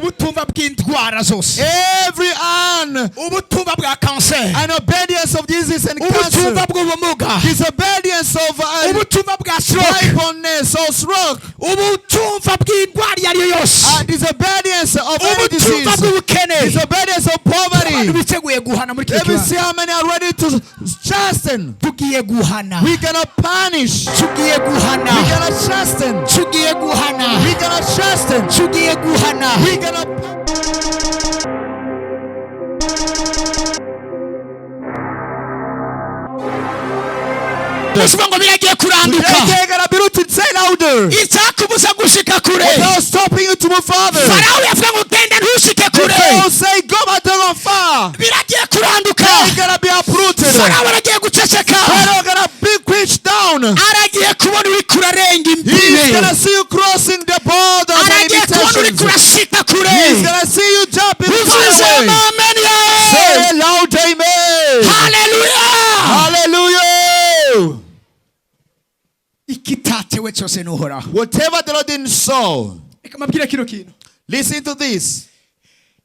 Ubutumva bw'indwara zose, Every hand ubutumva bwa kanseri, and obedience of disease and cancer, ubutumva bw'ubumuga, disobedience of ubutumva bwa stroke, blindness or stroke, ubutumva bw'indwara iyo ari yo yose, disobedience of any ubutumva disease, bw'ubukene. Disobedience of Abantu poverty. Biteguye guhana muri kino Let me kibanza. see how many are ready to chasten. Tugiye guhana. We're gonna punish. Tugiye guhana. We're gonna chasten. Tugiye guhana. We're gonna chasten. Tugiye guhana. We're gonna. Uvuga ngo biragiye kuranduka. Today, gonna be rooted. Say louder. Icyakubuza gushika kure. Without stopping you to move further. Farawo yavuga ngo genda ntushike kure. Pharaoh say, "Go but don't go far." Biragiye kuranduka. They're gonna be uprooted. Farawo aragiye guceceka. Pharaoh gonna be quenched down. Aragiye kubona uriko urarenga He's imbibe. Gonna see you crossing the border of Aragiye kubona uriko limitations. urashika kure. He's gonna see you jumping far Uvuze away. amen yawe. Say a loud amen. Haleluya. Hallelujah. Ikitatewe cyose n'Uhoraho. Whatever the Lord didn't sow. Reka mbabwire kino kintu. Listen to this.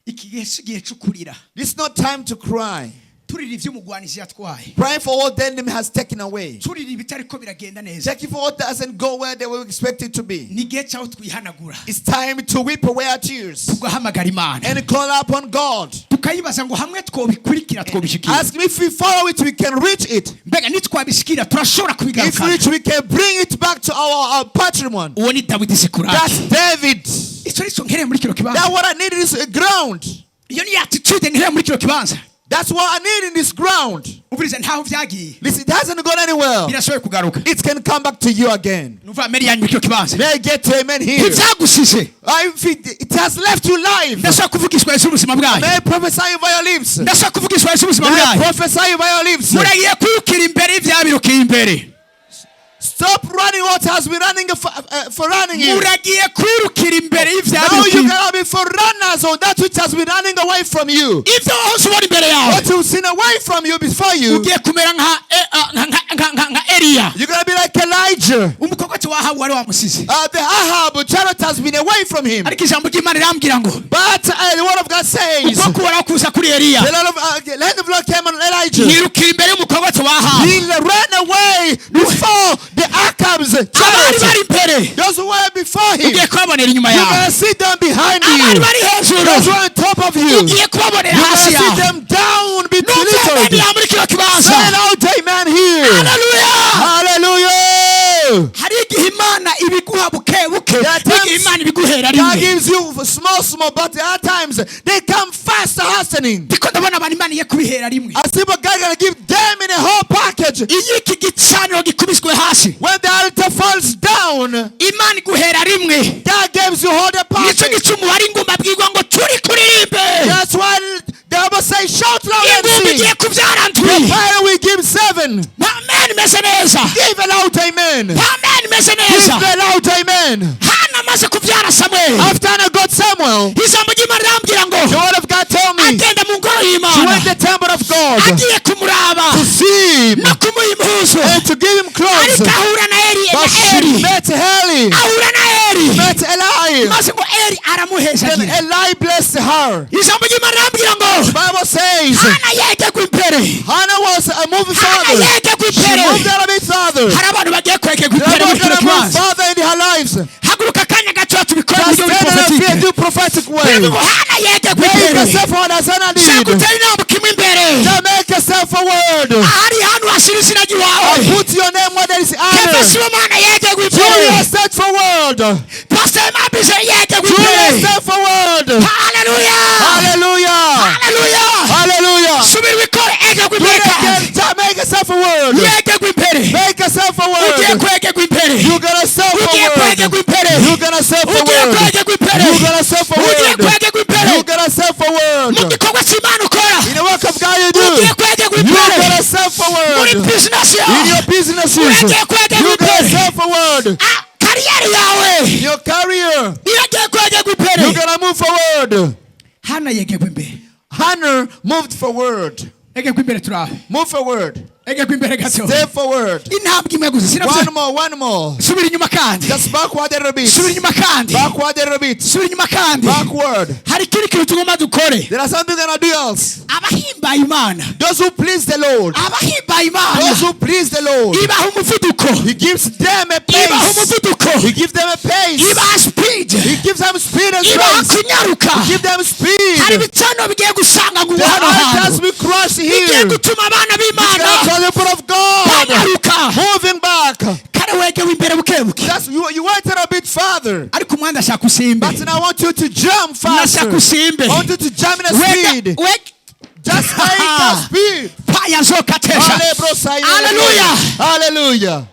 Iki gihe si igihe cyo kurira. This is not time to cry. Turira iby'umugwanizi yatwaye. Crying for what the enemy has taken away. Turira ibitariko biragenda neza. Checking for what doesn't go where they were expected to be. Ni igihe cyaho twihanagura. It's time to wipe away our tears Tugahamagara Imana. And call upon God. Tukayibaza ngo hamwe twobikurikira twobishikira. Ask him if we follow it, we can reach it. Mbega nitwabishikira turashobora If we kubigarukana. reach, we can bring it back to our patrimony. Uwo ni Dawidi Sikuraki. That's David. Icyo nicyo nkereye muri kino kibanza. That's what I need is a ground. Iyo ni attitude nkereye muri kino kibanza. That's what I need in this ground. Uburize ntaho byagiye. Listen, it hasn't gone anywhere. Birashoboye kugaruka. It can come back to you again. Numva amen yanyu muri kino kibanza. May I get to amen here? Ntibyagusize. If it has left you live. Ndashaka kuvugishwa Yesu ubuzima bwanyu. May I prophesy over your lips. Ndashaka kuvugishwa Yesu ubuzima May I bwanyu. prophesy over your lips. Muragiye kwirukira imbere y'ibyabirukiye imbere. Stop running what has been running for running you. Muragiye kwirukira imbere Now you y'ibyabirukiye. Cannot be for runners on that which has been running away from you. Ibyo wahoze ubona imbere yawe. What you've seen away from you before you. Ugiye kumera nka eh, ah, nka- nka- nka- nka- nka Eliya. You're gonna be like Elijah. Umukobwa wa Ahabu wari wamusize. The Ahab chariot has been away from him. Ariko ijambo ry'Imana rirambwira ngo But the word of God says, ukuboko Uhoraho kuza kuri Eliya. The hand of the Lord came on Elijah. Yirukira imbere y'umukobwa wa Ahabu. He ran away before the Ahab's Abari chariot. bari imbere Those who were before him, ugiye kubabonera inyuma you're yawe. gonna see them behind Abari you. bari hejuru Those who are on top of you, ugiye kubabonera you're hasi gonna see yawe. them down, be Numva amen belittled. yawe muri kino kibanza. Say loud amen here. Haleluya. Hallelujah. Hari igihe Imana ibiguha buke buke, There are times n'igihe Imana ibiguhera God rimwe. Gives you small, small, but there are times they come fast, hastening. Ndiko ndabona abantu Imana igiye kubihera rimwe. I see but God gonna give them in a whole package. Iyo iki gicaniro gikubiswe hasi, When the altar falls down, Imana iguhera rimwe. God gives you all the Nicyo package. gituma umubare ingumba abwirwa ngo turi kuririmbe. That's why the Bible says, "Shout loud and Ingumba sing." igiye kubyara The ndwi. fire will give seven. Amen imeze neza. Give a loud amen. Amen imeze Give neza. a loud amen. Hana amaze kubyara Samweli, After I got Samuel, ijambo ry'Imana rirambwira ngo the word of God told me agenda mu ngoro she y'Imana went to the temple of God agiye kumuraba to see him no kumuha impuzu, and to give him clothes. Ariko ahura na Eli na But she Eli met Eli, ahura na Eli met Eli. maze ngo Eli Then aramuhezagira. Eli blessed her. Ijambo ry'Imana rirambwira ngo The Bible says Hana yegegwa imbere. Hannah was a moving Hana father. yegegwa She imbere. moved out of his father. Hari abantu bagiye kwegegwa They imbere are muri kino gonna move kibanza. father in their lives. Haguruka akanya gato tubikore mu Just buryo stand on your feet and buri prophétique. Do prophetic way. Biravuga ngo Hana yegegwa Make imbere. yourself one as Hannah Shaka did. utere intambwe imwe imbere. Now make yourself a word. Ahari hantu hashyira izina ry'iwawe. And put your name where there is Keve honor. Sibomana yegegwa Do imbere. yourself forward. Pastor Mabize yegegwa Do imbere. yourself forward. Haleluya. Hallelujah. Haleluya. Hallelujah. Subira ubikore egegwa Do imbere it kandi. again. Make yourself a word. Yegegwa imbere. Make yourself a Ugiye word. kwegegwa imbere. You gonna self Ugiye a word. kwegegwa imbere. You gonna self a Ugiye word. kwegegwa imbere. You gonna self a Ugiye word. kwegegwa imbere. You gonna self a word. Mu gikorwa cy'Imana ukora. In the work of God you do. Ugiye kwegegwa You imbere. gonna self a Muri word. business In yawe. your businesses. Uragiye kwegegwa You gonna imbere. self a word. Ah, career yawe Your career. iragiye kwegegwa imbere. You gonna move forward. Hana yegegwa imbere. Hannah moved forward. Egegwa imbere turabe. Move forward. Egegwa imbere gato. Step forward. Intambwe imwe gusa, sinavyo? One more, one more. Subira inyuma kandi. Just backward a little bit. Subira inyuma kandi. Backward a little bit. Subira inyuma kandi. Backward. Hari ikindi kintu tugomba dukore. There are something gonna do else. Abahimbaye Imana, Those who please the Lord. abahimbaye Imana, Those who please the Lord. ibaha umuvuduko. He gives them a Ibaha pace. umuvuduko. He gives them a pace. Ibaha speed. He gives them speed and Ibaha strength. kunyaruka. Give them Hari speed. ibicano bigiye gusanga ngo The hano altars hantu we crush bigiye here. gutuma abana b'Imana That's the people of God. banyaruka. Moving back. Kare wegewe imbere buke buke. That's you, you went a bit farther. Ariko umwanda ashaka usimbe. But now I want you to jump faster. Ndashaka usimbe. I want you to jump in a Wega- speed. Just make a speed. Paya zokatesha. Hallelujah. Hallelujah.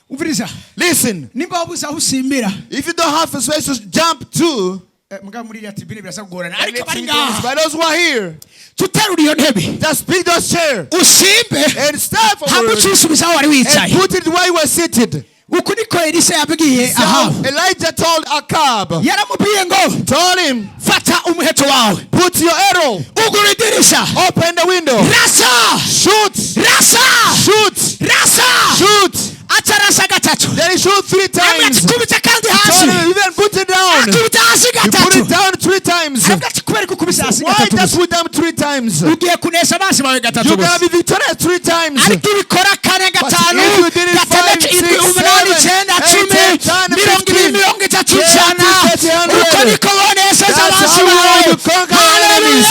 Umviriza. Listen, Nimba wabuze aho usimbira, if you don't have a space to jump to, mugabo muri iriya tribune birasa kugorana, and ariko it's bari in ngaha, by those who are here, tuterura iyo ntebe, just pick those chair usimbe, and step hama forward ucisubiza aho wari and wicaye. put it where you were seated. Uku niko Elisa yabwiye So Ahabu. Elijah told Ahab, Yaramubwiye ngo told him, fata umuheto wawe, put your arrow, ugura idirisha, open the window, rasa, shoot, rasa, shoot, rasa. shoot. Aca arasa gatatu. Then he shoot three Aramubwira ati times. kubita kandi hasi. Told him, even put it down. Akubita hasi He put gatatu. it down three times. Aravuga ati kubera ko ukubise hasi Why gatatu just gusa, put them three times? ugiye kunesha abansi bawe gatatu You're gonna gusa. be victorious three times. Ariko ibikora kane, gatanu, if you did it gatandatu, five, indwi, six, umunani, seven, icyenda, eight, 10, 10, 15, 20, 30, 20, 100. 30, 100. Uko niko bonesheje That's abansi how you bawe. want to conquer your enemies.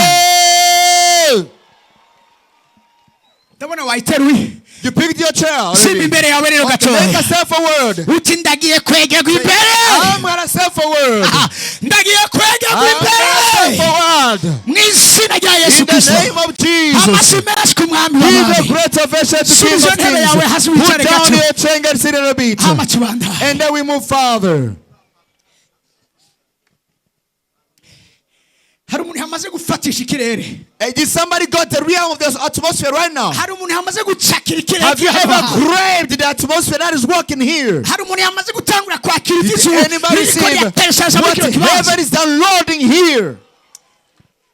Hallelujah. Ndabona wayiteruye. You picked your chair Simba already. imbere yawe rero Okay, make gatoya. a step forward. Uti ndagiye kwegerwa imbere. I'm gonna step forward. Ah, ndagiye kwegerwa I'm gonna step imbere forward. mu izina rya Yesu In the Kristo. name of Jesus. Amashyi menshi ku Mwami Give a w'abami. great ovation to King Subiza of intebe Kings. yawe hasi wicare Put down gato. your chair and sit in a bit. Hama tubanda. And then we move farther. Hari umuntu yamaze gufatisha ikirere. Hey, did somebody got the realm of this atmosphere right now? Hari umuntu yamaze gucakira ikirere Have you kiri hano ever hantu. grabbed the atmosphere that is working here? Hari umuntu yamaze gutangura kwakira Did iby'ijuru anybody ririko see rirateshaje muri what kino kibanza. heaven is downloading here?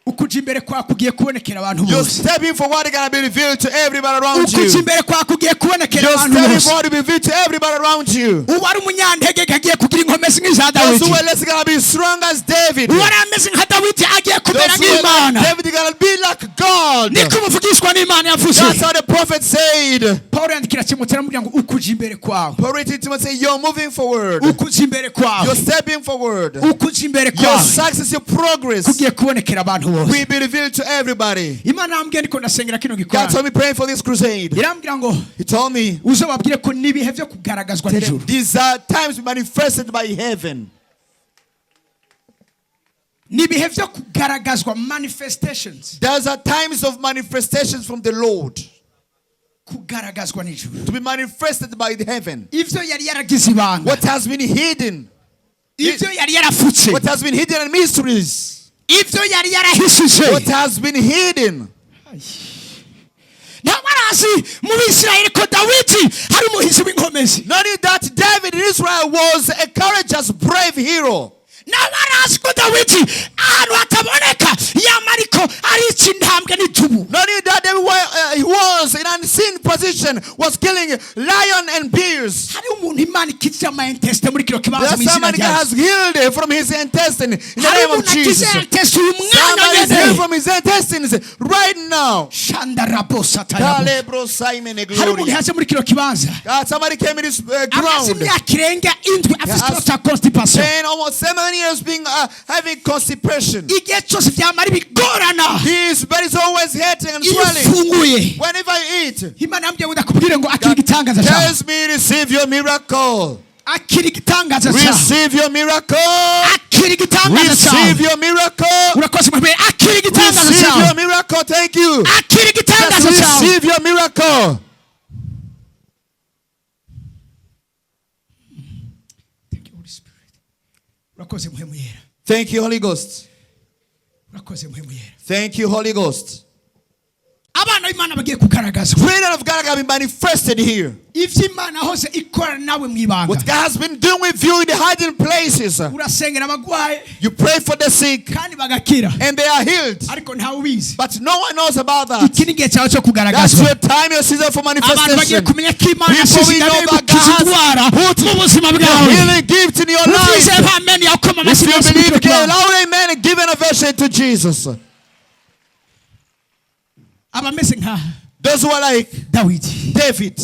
Ukuja imbere kwawe kugiye kubonekera abantu You're bose. stepping forward, it's gonna be revealed to everybody around Ukuja you. imbere kwawe kugiye kubonekera You're abantu stepping bose. forward to be revealed to everybody around you. Uwari umunyantege agiye kugira inkomezi nk'iza Those Dawidi. who were less gonna be strong as David. Uwari ameze nka Dawidi agiye kumera Those who were like nk'Imana. David gonna be like God. Niko umuvugishwa n'Imana yavuze. That's how the prophet said. Pawulo yandikira Timoteyo aramubwira ngo ukuja imbere kwawe, Paul written to Timothy, you're moving forward. ukuja imbere kwawe, You're stepping forward. ukuja imbere Your kwawe success, your progress kugiye kubonekera abantu bose. will be revealed to everybody. Imana yambwiye ndiko ndasengera kino God gikorwa, told me praying for this crusade. irambwira ngo He told me uzobabwire ko n'ibihe byo kugaragazwa n'ijuru. these are times manifested by heaven. N'ibihe byo kugaragazwa, manifestations. Those are times of manifestations from the Lord. Kugaragazwa n'ijuru. To be manifested by the heaven. Ivyo yari yaragize ibanga, What has been hidden, ivyo yari yarafutse, what has been hidden in mysteries, ivyo yari yarahishije. what has been hidden. Ntabwo arazi mu Bisirayeli ko Dawidi hari umuhizi w'inkomezi. Not only that, David in Israel was a courageous, brave hero. Ntabwo arazi ko Dawidi ahantu hataboneka yama ariko arica intambwe n'idubu. Not only that, David he was in an unseen position, was killing lion and bears. Hari umuntu Imana ikijije ama intestins muri kino kibanza There's mu izina somebody rya that Yesu. has healed from his intestine in the Hari name of umuntu akize Jesus. intestins uyu mwanya Somebody is healed nyene. from his intestines right now. Shandarabo satayabo. Kalebro Simon Hari umuntu glory. yaje muri kino kibanza, God, somebody came in this amaze ground. imyaka irenga 7 afite Yes. ikibazo cya constipation. 10, almost 7 years being having constipation. Igihe cyose byamara bigorana His belly is always hurting and iyo swelling. ufunguye. Whenever I eat, Imana yambwiye ngo ndakubwire ngo akira igitangaza cyawe. tells me receive your miracle. Akira igitangaza cyawe. Receive your miracle. Akira igitangaza Receive cyawe. your miracle. Urakoze mwebwe. Akira igitangaza Receive cyawe. your miracle. Thank you. Akira Just igitangaza cyawe. receive your miracle. Thank you, Holy Spirit. Urakoze Mpwemu Yera. Thank you, Holy Ghost. Urakoze Mpwemu Yera. Thank you, Holy Ghost. Abana b'Imana bagiye kugaragazwa. Children of God are gonna be manifested here. Ivyo Imana hose ikora nawe mu ibanga. What God has been doing with you in the hiding places. Urasengera abagwaye You pray for the sick kandi bagakira, and they are healed. ariko ntawe ubizi. But no one knows about that. Iki ni igihe cyawe cyo That's kugaragazwa. your time, your season for Abantu bagiye manifestation. kumenya ko Imana People yasize will know ingabire that gukiza God indwara mu buzima The bwawe. healing gift in your Uvyizeye life. amen yakoma If amashyi you menshi muri believe, kino give a kibanza. loud amen and give an ovation to Jesus. Abameze nka Those who are like Dawidi David,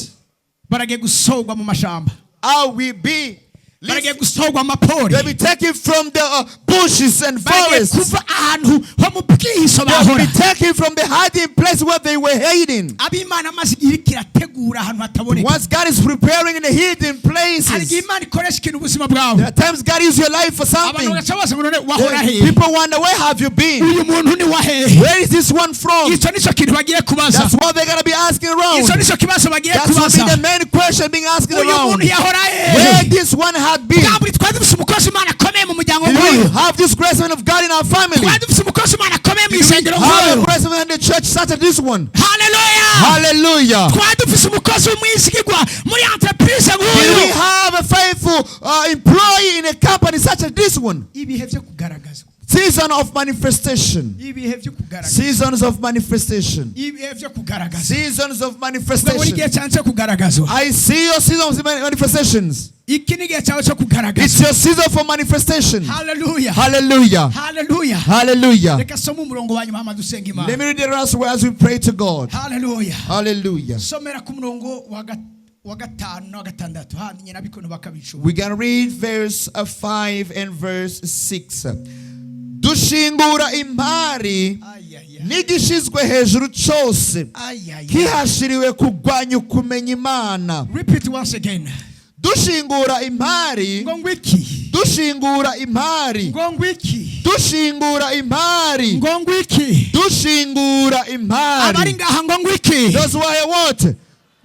baragiye gusorwa mu mashamba, how we be baragiye gusorwa mu mapori, They'll be taken from the bushes and baragiye forests. kuva ahantu ho mu bwihisho They'll bahora. be taken from the hiding place where they were hiding. Ab'Imana amaze igihe iriko irategura ahantu hataboneka. Once God is preparing in the hidden Hari igihe places, Imana ikoresha ikintu ubuzima bwawe, there are times God uses your life for abantu something. bagaca baza ngo none wahora hehe? People wonder, where have you been? Uyu muntu ni wa hehe? Where is this one from? Icyo nicyo kintu bagiye kubaza. That's what they're gonna be asking around. Icyo nicyo kibazo bagiye That's what be kubaza. the main question being asked Uyu muntu around. yahora Where hehe? this one had been. Bwa buri twari dufise umukozi Imana akomeye mu muryango Do we nk'uyu. have this grace of God in our family? Twari dufise umukozi Imana akomeye mu isengero Have a nk'uyu. grace in the church such as this one. Haleluya. Hallelujah. Twari dufise umukozi w'umwizigirwa muri entreprise Do we nk'uyu. have a faithful employee in a company such as this one? Ibihe byo kugaragazwa. Season of manifestation. Ibihe byo kugaragazwa. Seasons of manifestation. Ibihe byo kugaragazwa. Seasons of Ndabona igihe manifestation. cyawe cyo kugaragazwa. I see your season of manifestations. Iki ni igihe cyawe cyo It's kugaragazwa. your season for manifestation. Haleluya. Hallelujah. Haleluya. Hallelujah. Reka soma umurongo wa nyuma hama dusenga Let Imana. me read the rest as we pray to God. Haleluya. Hallelujah. Somera ku murongo wa gatanu na wa gatandatu handi nyina bikono bakabicuma. We can read verse 5 and verse 6. Dushingura impari Ayaya. n'igishizwe hejuru cyose Ayaya. kihashiriwe kurwanya ukumenya Imana. Repeat once again. Dushingura impari, Ngo ngwiki. dushingura impari, Ngo ngwiki. dushingura impari, Ngo ngwiki. dushingura Abari impari. ngaha ngo ngwiki. Those who are here, what?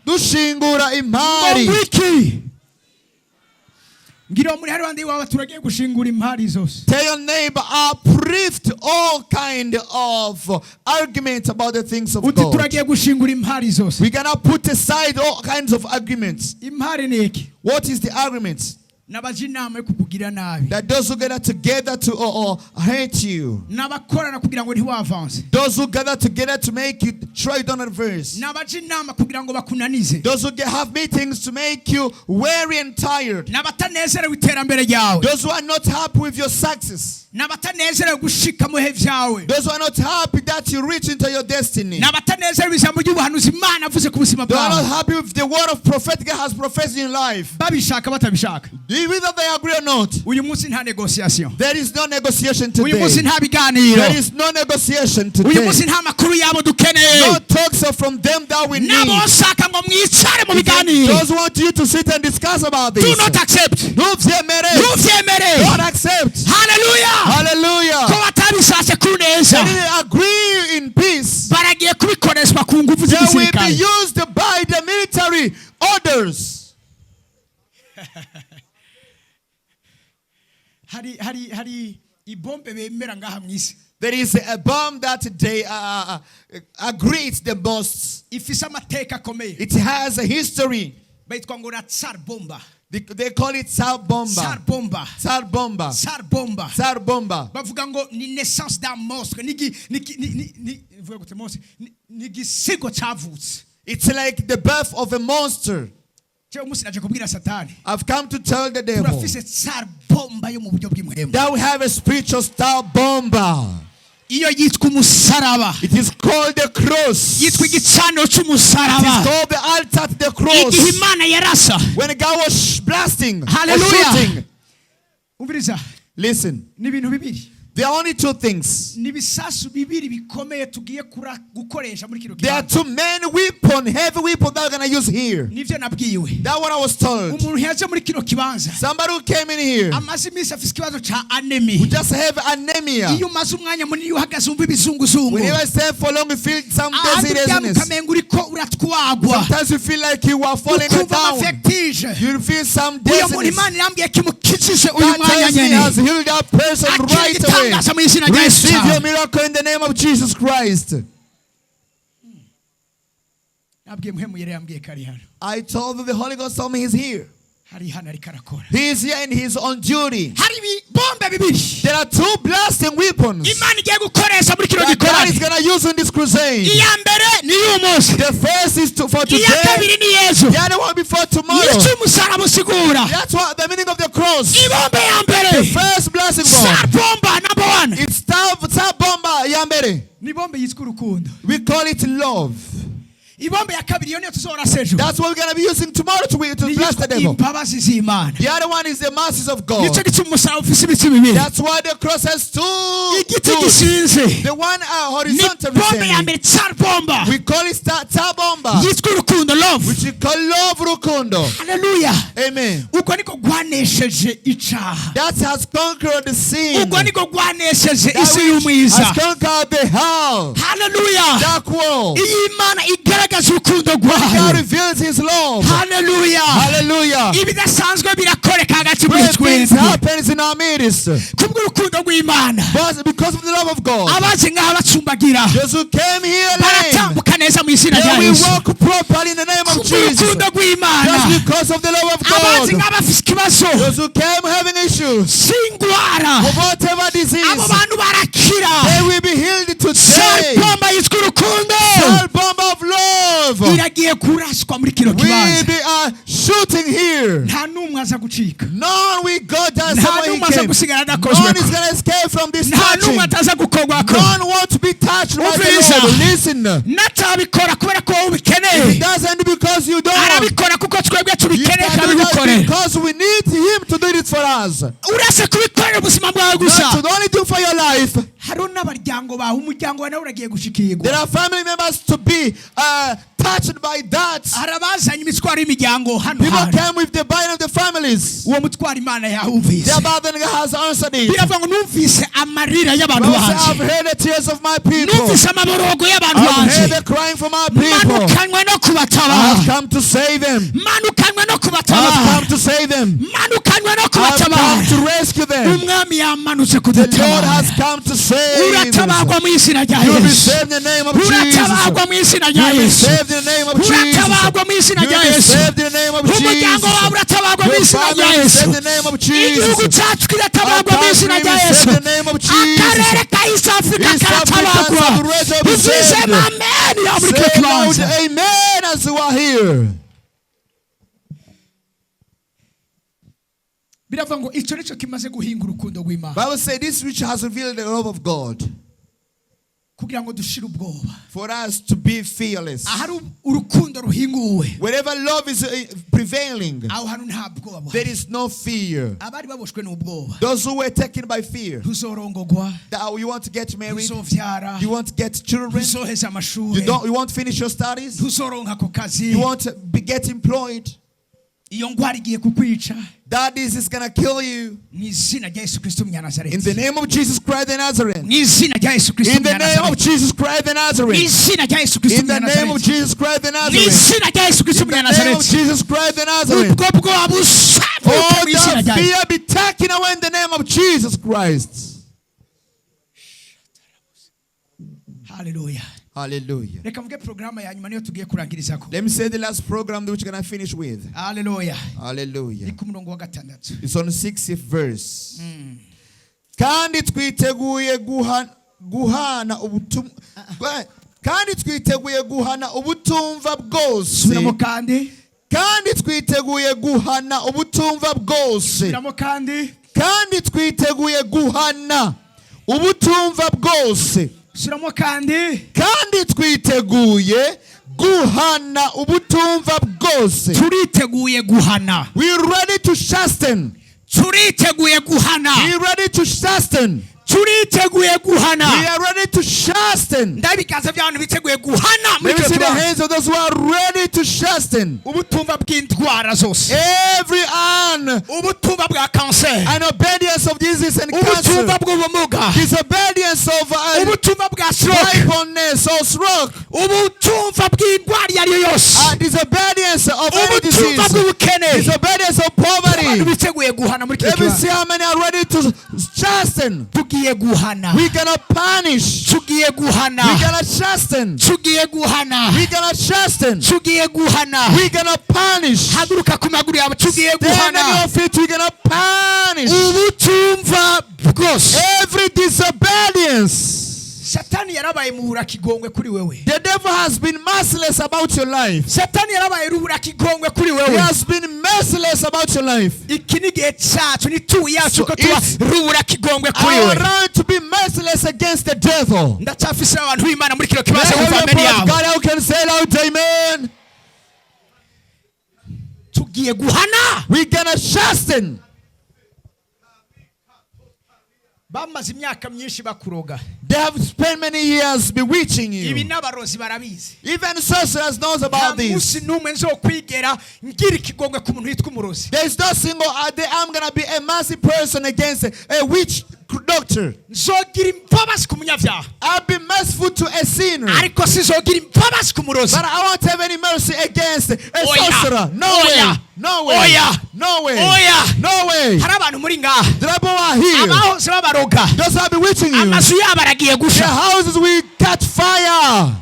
Dushingura Ngo impari. ngwiki. Ngira muri hari bandi iwawe turagiye gushingura impari zose. Tell your neighbor, uplift all kind of arguments about the things of Uti God. turagiye gushingura impari zose. We're gonna put aside all kinds of arguments. Impari ni iki? What is the argument? N'abaje inama yo kukugira nabi. That those who gather together to hate you, N'abakorana kugira ngo ntiwavanse. those who gather together to make you try don't adverse, N'abaje inama kugira ngo bakunanize. those who have meetings to make you weary and tired, N'abatanezerewe iterambere ryawe. those who are not happy with your success, N'abatanezerewe gushika mu bihe byawe. those who are not happy that you reach into your destiny, N'abatanezerewe ijambo ry'ubuhanuzi Imana avuze ku buzima they are not bwawe. happy with the word of prophet God has prophesied in life. Babishaka batabishaka. Whether they agree or not, Uyu munsi nta negotiation. there is no negotiation Uyu munsi today. nta biganiro. There is no negotiation Uyu today. munsi nta makuru yabo dukeneye. No talks are from them that we need. N'abosaka ngo mwicare mu biganiro. Those who want you to sit and discuss about Do this. not accept. Ntuvyemere. Ntuvyemere. Don't accept. Haleluya. Ko Hallelujah. batabishatse ku neza. They didn't agree in peace. Baragiye kubikoreshwa ku ngufu They will be z'igisirikare. used by the military orders. Hari ibombe bemera ngaha mu isi. There is a bomb that they agreed the most. Ifise amateka akomeye. It has a history. Bayitwa ngo na Tsar Bomba. They call it Tsar Bomba. Tsar Bomba. Tsar Bomba. Tsar Bomba. Tsar Bomba. Bavuga ngo ni naissance d'un monstre. Ni ni ni gute monstre? Ni igisigo cyavutse. It's like the birth of a monster. Jewe umunsi naje kubwira Satani. I've come to tell the devil Turafise Tsar Bomba yo mu buryo bw'imuhemu. that we have a spiritual star bomber. Iyo yitwa umusaraba. It is called the cross. Yitwa It igicaniro is cy'umusaraba. called the altar to the Igihe cross. Imana yarasa. When God was blasting or Hallelujah. shooting, Umviriza, listen, ni ibintu bibiri. there are only two things. Ni ibisasu bibiri bikomeye tugiye gukoresha muri kino There are kibanza. two main weapon, heavy weapon that we're gonna use here. Nivyo nabwiwe. That's what I was told. Umuntu yaje muri kino kibanza Somebody who came in here, amaze iminsi afise ikibazo ca anemi. who just have anemia. Iyo umaze umwanya munini uhagaze wumva ibizunguzungu. Whenever I stand for long, you feel some Ahandi uryama dizziness. ukamenga uriko uratwagwa. Sometimes you feel like you are falling Ukumva down. amafectije. You feel some Uyu muntu dizziness. Imana irambwiye ko imukijije uyu God mwanya tells me nyene. has healed that person Akira right away. igitangaza mu izina rya Yesu Receive your cyane. miracle in the name of Jesus Christ. Nabwiye Mpwemu Yera yambwiye ko ari hano. I told them the Holy Ghost told me he's here. Hari hano ariko arakora. He is here and he's on duty. Hari ibibombe bibiri There are two blasting weapons Imana igiye gukoresha muri kino that God is gikorane. going to use in this crusade. Iya mbere ni iy'uyu munsi, The first is for iya today. kabiri ni Yesu. The other one before tomorrow. Nicyo umusaraba usigura. That's what the meaning of the cross. Ibombe ya mbere, The first blasting bomb. Tsar Bomba number one, It's Tsar Bomba Yambere. ni bombe yitwa urukundo. We call it love. Ibombe ya kabiri iyo niyo tuzorasa ejo. That's what we're going to be using tomorrow to Ni blast the iyitwa devil. imbabazi z'Imana. The other one is the mercies of God. Nicyo gituma umusaraba ufise ibiti bibiri. That's why the cross has two. Igiti tools. gishinze The one ni horizontal. bombe ya mbere, Tsar Bomba, We call it Tsar Bomba, yitwa urukundo, love. which we call love rukundo. Haleluya. Amen. Uko niko rwanesheje icaha. That has conquered the sin. Uko niko rwanesheje That isi which y'umwiza. has conquered the hell, Haleluya. dark world. Iyo Imana igaragaza urukundo God rwayo, reveals his love. haleluya, Hallelujah. ibidasanzwe birakoreka hagati muri Great things twebwe happens in our midst. kubw'urukundo rw'Imana. But because of the love of God, Abaje ngaha bacumbagira those who came here lame, baratambuka neza mu izina they rya will Yesu. walk properly in the name of Jesus. Kubw'urukundo rw'Imana. Just because of the love of Abazi God. ngaha bafise ikibazo Those who came having issues c'ingwara, of whatever disease, abo bantu barakira. they will be healed today. Tsar Bomba yitwa urukundo Tsar Bomba of love iragiye kuraswa muri kino will kibanza. be shooting here. Nta n'umwe aza gucika. None will go down Nta somewhere n'umwe he aza came. gusigara None adakozweko. is going to escape from this Nta touching. n'umwe ataza gukorwako. None wants to be touched by the Umviriza. Lord. Listen. Natabikora kubera ko wowe He ubikeneye, doesn't because you don't. arabikora kuko twebwe He tubikeneye can do that akabigukorera. because we need him to do it for us. Uretse kubikorera ubuzima bwawe gusa, Not to only do for your life. hariho n'abaryango bawe, umuryango wawe nawe uragiye gushikirwa. There are family members to be touched by that. Hari abazanye imitwaro y'imiryango hano People hantu. came with the burden of the families. Uwo mutwaro Imana yawumvise. Their burden has answered it. Biravuga ngo numvise amarira y'abantu Bible says, I've banje, heard the tears of my people. numvise amaborogo y'abantu I've banje, heard the crying for my people. manukanywe no I kubatabara, have come to save them. manukanywe no I have kubatabara, come to save them. manukanywe no I have come kubatabara. to rescue them. Umwami yamanutse The Lord has kudutabara. come to save us. Uratabarwa mu izina rya You will be Yesu. saved in the name of Jesus. Uratabarwa mu izina rya You will be Yesu. saved in the name of Jesus. Uratabarwa mu izina You rya will be Yesu. saved in the name of Umuryango wawe Jesus. uratabarwa mu Your izina family rya will be Yesu. saved in the name of Igihugu Jesus. cyacu kiratabarwa mu Our izina country rya will be Yesu. saved in the name of Jesus. Akarere ka East Africa East Africa karatabarwa. and South Africa will be Uvuze saved. amen ya muri kino Say loud kibanza. amen as you are here. Biravuga ngo icyo nicyo kimaze guhinga urukundo rw'Imana Bible says this which has revealed the love of God kugira ngo dushire ubwoba. For us to be fearless. Ahari urukundo ruhinguwe, Wherever love is prevailing, aho hantu nta bwoba buhari. there is no fear. Abari baboshwe n'ubwoba, Those who were taken by fear, ntuzorongogwa, that you want to get married, ntuzovyara, you want to get children, ntuzoheza amashuri, you don't, you want to finish your studies, ntuzoronka ako kazi, you want to be get employed. Iyo ngwara igiye kukwica. That is gonna kill you. Mu izina rya Yesu Kristo In the w'Umunyanazareti. name of Jesus Christ the Nazarene. Mu izina rya Yesu Kristo In the name of w'Umunyanazareti. Jesus Christ the Mu Nazarene. izina rya Yesu Kristo In the name of w'Umunyanazareti. Jesus Christ the Mu Nazarene. izina rya Yesu Kristo In the name of w'Umunyanazareti. Jesus Christ the Nazarene. Ubwo bwoba busabuke All mu izina that rya Yesu. fear be taken away in the name of Jesus Christ. Haleluya. Hallelujah. Reka mvuge porogaramu ya nyuma niyo tugiye kurangirizako. Let me say the last program which we're gonna finish with. Haleluya. Ni Hallelujah. ku murongo wa gatandatu. It's on 60th verse. Kandi twiteguye guhana ubutumwa kandi twiteguye guhana ubutumva bwose. Subiramo kandi. Kandi twiteguye guhana ubutumva bwose. Subiramo kandi. Kandi twiteguye guhana ubutumva bwose. Subiramo kandi. Kandi twiteguye guhana ubutumva bwose. Turiteguye guhana. We ready to chasten. Turiteguye guhana. We ready to chasten. Turiteguye guhana. We are ready to chasten. Ndabiganza by'abantu biteguye guhana muri Let me kino see the kibanza. hands of those who are ready to chasten. Ubutumva bw'indwara zose, Every an ubutumva bwa kanseri, and obedience of disease and ubutumva cancer, bw'ubumuga, disobedience of ubutumva bwa stroke, blindness or stroke, ubutumva bw'indwara iyo ari yo yose, disobedience of any ubutumva disease, bw'ubukene, disobedience of poverty. Abantu biteguye guhana muri kino Let me kibanza. see how many are ready to chasten. Tugiye guhana. We're gonna punish. Tugiye guhana. We're gonna chasten. Tugiye guhana. We're gonna chasten. Tugiye guhana. We're gonna punish. Haguruka ku maguru yawe, tugiye Stand on guhana your feet. We're gonna punish ubutumva bwose. Every disobedience. Satani yarabaye muburakigongwe kuri wewe. The devil has been merciless about your life. Satani yarabaye ruburakigongwe kuri He wewe. has been merciless about your life. Iki ni igihe cyacu, ni tu yacu So ko tuba it's ruburakigongwe kuri our we. right to be merciless against the devil. Ndacyafise abantu b'Imana muri kino kibanza Let bumva every ameni of yabo. God who can say loud amen. Tugiye guhana. We're gonna chasten. Bamaze imyaka myinshi bakuroga. They have spent many years bewitching Ibi you. n'abarozi barabizi. Even sorcerers knows Nta about this. munsi n'umwe nzokwigera ngira ikigongwe ku muntu witwa umurozi. There is no single day I'm gonna be a mercy person against a witch doctor. Nzogira imbabazi ku munyabyaha, I'll be merciful to a sinner, ariko sinzogira imbabazi ku murozi. But I won't have any mercy against a Oya. sorcerer. No Oya. way. No way. Oya. No way. Oya. No way. Hari abantu muri ngaha The people are here. abahoze babaroga, Those who are bewitching you. amazu yabo aragiye Their gusha. houses will catch fire.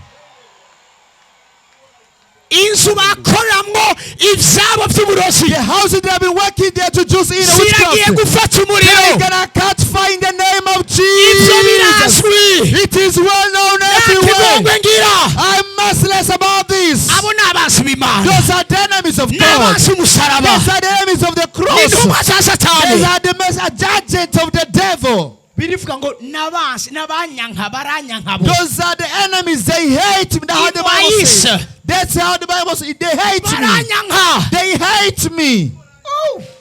Inzu bakoramwo ibyabo by'uburozi The houses they have been working there to juice in a ziragiye witchcraft. gufata umuriro. They're gonna catch fire in the name of Ibyo Jesus. birazwi. It is well known Nta everywhere. kigongwe ngira. I'm merciless about this. Abo ni abansi b'Imana, Those are the enemies of ni God. abansi b'umusaraba, Those are the enemies of the cross. ni intumwa za Satani. Those are the agents of the devil. Birivuga ngo n'abansi n'abanyanka baranyanka bo. Those are the enemies. They hate me. That's how the Bible says. Iwayise. That's how the Bible says. They hate me. Baranyanka. They hate me.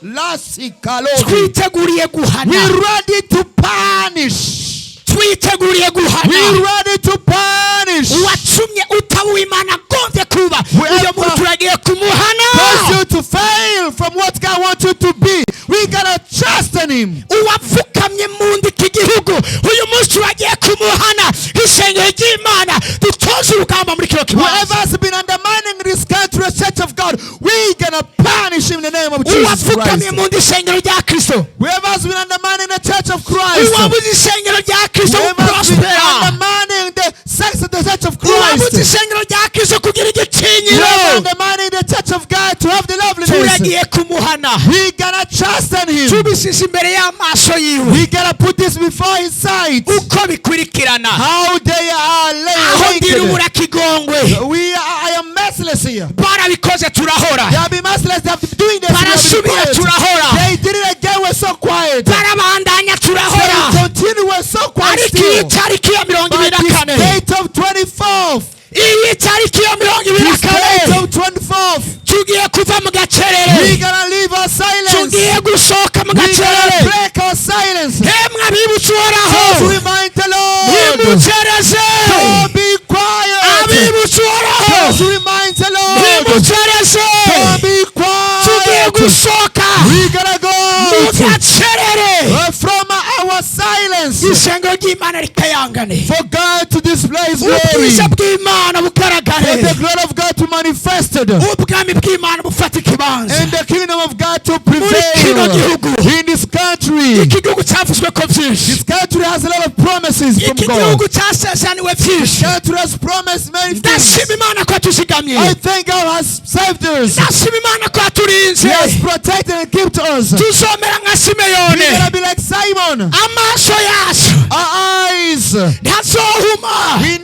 Lasi kalori. Twiteguriye guhana. We're ready to punish. Twiteguriye guhana. We're ready to punish. Uwatumye utaba uw'Imana agombye kuba, uyo muntu turagiye kumuhana. Cause you to fail from what God wants you to be. We gotta trust in Him. Uwapfukamye mu nda iki gihugu, uyu munsi turagiye kumuhana. Ishengero ry'Imana, dutoze urugamba muri kino kibanza. Whoever has been undermining this country, the church of God, we gonna punish him in the name of Jesus Uwapfukamye Christ. mu nda ishengero rya Kristo, Whoever has been undermining the church of Christ, uwabuze ishengero rya Kristo whoever has been guprospera, undermining the sex of the church of uwabuze Christ, ishengero rya Kristo kugira igitinyiro, whoever undermining the church of God to have the loveliness, turagiye kumuhana, we gonna trust in him. tubisize imbere y'amaso yiwe We gotta put this before his sight. uko bikurikirana. How they are Aho laying. ndira uburakigongwe. I am merciless here. Barabikoze, turahora. They have been merciless. They have been doing this. We have been Barasubira, quiet. turahora. They did it again. We're so quiet. Barabandanya, turahora. They continue. We're so quiet Ariko iyi still. tariki ya mirongo ibiri But na this kane, date of 24th, iyi tariki ya mirongo ibiri na this date kane, of 24th, tugiye kuva mu we're gacerere. gonna leave our silence. Tugiye gusohoka mu We're gonna gacerere. break our silence. Hemwe abibutse Just Uhoraho, remind the Lord. nimucereze. Don't be quiet. Abibutse Uhoraho, Just remind the Lord. nimucereze. Don't be Tugiye quiet. gusohoka We gonna go mu out gacerere, from our silence ishengero ry'Imana rikayangane, for God to display His glory. ubwiza bw'Imana bugaragare, For the glory of God to manifest it. Ubwami bw'Imana bufata ikibanza And the kingdom of God to muri kino prevail gihugu. in this country. Iki gihugu cyavuzwe ko byinshi. This country has a lot of promises from Iki God. gihugu cyasezeraniwe byinshi. Country has promised many things. Ndashima Imana ko yatuzigamye. I thank God has saved us. Ndashima Imana ko yaturinze. He has protected and kept us. Tuzomera nka We're Simeyoni. gonna be like Simon. Amaso yacu Our eyes, ntazohuma. we never